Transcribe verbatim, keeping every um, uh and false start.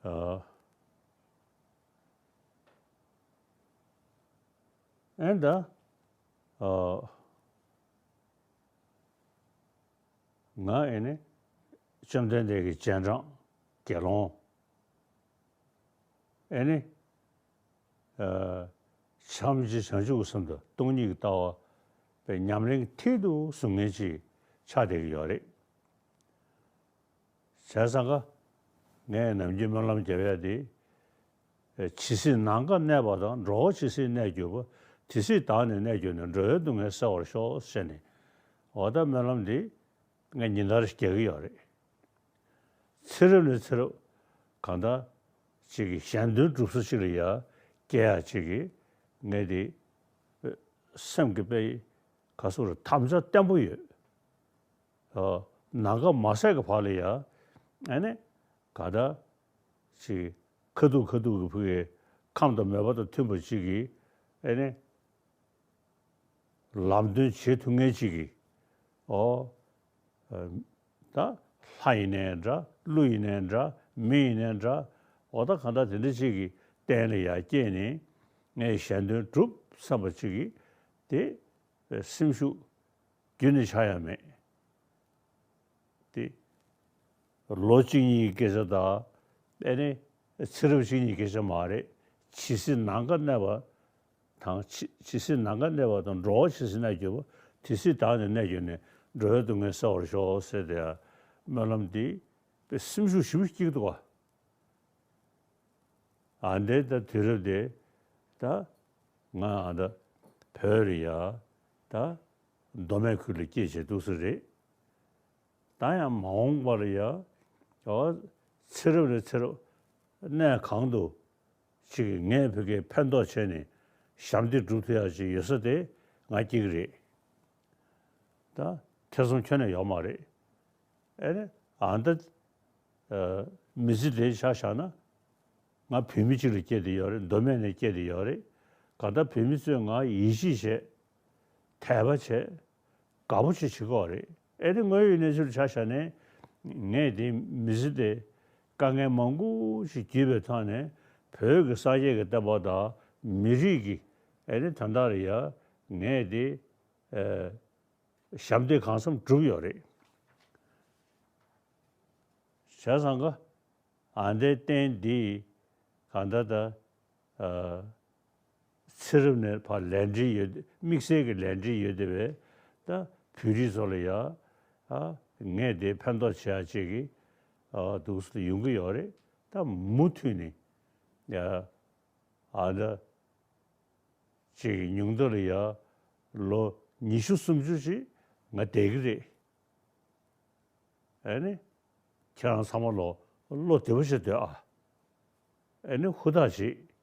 ཨ། ཨེ་ད། ཨ། ང་ཨེ་ནི། བཅོམ་ལྡན་འདས་ཀྱི་རྗེས་འབྲང་དགེ་སློང་། ཨེ་ནི། ཨ། ཕྱམ་གཅིག་བྱང་ཆུབ་ཀྱི་སེམས་དང་སྟོང་ཉིད་ཀྱི་ལྟ་བ་པའི་ཉམས་ལེན་མཐིལ་དུ་བཟུང་མཁན་ཅིག་ཆགས་བསྡད་ཀྱི་ཡོད་རེད། བྱས་ཙང་ཀ། ངས་ནམ་རྒྱུན་སྨོན་ལམ་རྒྱབ་ཡ་དེ། ཇི་སྲིད་ནམ་མཁའ་གནས་པ་དང་། འགྲོ་བ་ཇི་སྲིད་གནས་གྱུར་པ། དེ་སྲིད་བདག་ནི་གནས་གྱུར་ནས། འགྲོ་བའི་སྡུག་བསྔལ་སེལ་བར་ཤོག་ཟེར་ནས། འོ་ད་སྨོན་ལམ་འདི་ངས་ཉིན་ལྟར་རྒྱག་གི་ཡོད་རེད། ཚེ་རབས་ནས་ཚེ་རབས་གང་ལྟར་ཅིག་གི་གཞན་དོན་སྒྲུབ་ས་ཅིག་ལ་ཡ་སྐྱེ་ཡ་ཅིག་གི་ངས་དེ་སེམས་ཀྱི་དཔེ་ག་སོགས་རེད། དམ་བཅའ་བརྟན་པོ་ཡོད། ཨ། ནམ་མཁའ་མ་ཟད་ཀྱི་བར་ལ་ཡ། ཨ་ནི། ག་ད། ཅིག་ཁ་ཐུག་ཁ་ཐུག་གི་ཕུག་གི་ཁམས་དང་མོས་པ་དང་མཐུན་པ་ཅིག་གིས། ཨ་ནི། ལམ་སྟོན་བྱེད་ཐུབ་མཁན་ཅིག་གིས། ཨོ། ད། ལྷ་ཡིན་ནའི་འདྲ། ཀླུ་ཡིན་ནའི་འདྲ། མི་ཡིན་ནའི་འདྲ། འོ་ད་གང་ལྟར་དེ་འདྲ་ཅིག་གི་རྟེན་ལ་ཡ་སྐྱེས་ནས། ངས་གཞན་དོན་སྒྲུབ་བསམ་པ་ཅིག་གིས། དེ། སེམས་ཤུགས་རྒྱུན་ནས་ཆག་ཡ་མེད། དེ། ལོ་གཅིག་གཉིས་ཀྱི་སྐད་ཆ་དང་། ཨེ་ནི། ཚེ་རབས་གཅིག་གཉིས་ཀྱི་སྐད་ཆ་མ་རེད། ཇི་སྲིད་ནམ་མཁའ་གནས་པ་དང་། ཇི་ཇི་སྲིད་ནམ་མཁའ་གནས་པ་དང་། འགྲོ་བ་ཇི་སྲིད་གནས་གྱུར་པ། དེ་སྲིད་བདག་ནི་གནས་གྱུར་ནས། འགྲོ་བའི་སྡུག་བསྔལ་སེལ་བར་ཤོག་ཟེར་ཏེ་ཡ། སྨོན་ལམ་འདི་དཔེ་སེམས་ཤུགས་ཞེ་པོ་སྐྱེ་གི་འདུག་ག། ཨ་འདྲའི་ད་དུས་རབས་དེ། ད་ང་ཨ་ད་བོད་ལ་ཡ། ད་མདོ་སྨད་ཁུལ་ལ་སྐྱེས་བྱས་འདུག་ས་རེད། ད་ཡང་མ་འོངས་པ་ལ་ཡ། ཨོ། ཚེ་རབས་ནས་ཚེ་རབས་གནས་གང་དུ་ཅིག་ངས་བོད་སྐད་ཕན་ཐོགས་བྱས་ནས་ཞབས་འདེགས་སྒྲུབ་ཐུབ་ཡ་ཅིག་ཡོད་ས་དེ་ང་སྐྱིད་གི་རེད། ད་ཐེ་ཚོམ་ཁྱོན་ནས་ཡོད་མ་རེད། ཨེ་ནི། ཨ་ད། ཨ། མི་ཚེ་འདིའི་ཆ་བཞག་ན། ང་བོད་མི་གཅིག་ལ་སྐྱེས་བསྡད་ཡོད་རེད། མདོ་སྨད་ནས་སྐྱེས་བསྡད་ཡོད་རེད། གང་ལྟར་བོད་མི་ཚོས་ང་ཡིད་ཆེས་བྱས། དད་པ་བྱས། དགའ་པོ་ཅིག་བྱེད་ཀྱི་ཡོད་རེད། ཨེ་ནི། དངོས་ཡོད་གནས་ཚུལ་ཆ་བཞག་ནས། ངས་དེ་མི་ཚེ་འདི་དཀའ་ངལ་མང་པོ་ཞིག་བརྒྱུད་པའི་ཐོག་ནས། བོད་ཀྱི་སངས་རྒྱས་ཀྱི་བསྟན་པ་དང་། མི་རིགས་ཀྱི། ཨེ་ནི། དོན་དག་ལ་ཡ། ངས་དེ། ཨ། ཞབས་འདེགས་གང་འཚམ་བསྒྲུབས་ཡོད་རེད། བྱས་ཙང་ཀ། ཨ་འདྲའི་རྟེན་འདི་གང་ལྟར་ད། ཨ། ཚེ་རབས་ནས་ཕར་ལས་འབྲེལ་ཡོད། དམིགས་བསལ་གྱི་ལས་འབྲེལ་ཡོད་བསྡད་པའི་ད་བོད་རིགས་ཚོ་ལ་ཡ། ཨ། ངས་དེ་ཕན་ཐོགས་བྱེད་ཡ་ཅིག་གི། ཨ། འདུག་སེ་ཡོང་གི་ཡོད་རེད། ད་མུ་མཐུད་ནས་ཡ། ཨ། ད་ཅིག་ཉུང་མཐའ་ལ་ཡ་ལོ་ཉི་ཤུ་སུམ་ཅུ་ཅིག་ང་བསྡད་ཀྱི་རེད། ཨེ་ནི། ཁྱེད་རང་ཚང་མ་ལོ་བློ་བདེ་པོ་བྱས་སྡོད་ཨ། ཨེ་ནི། ཧུར་ཐག་བྱེད།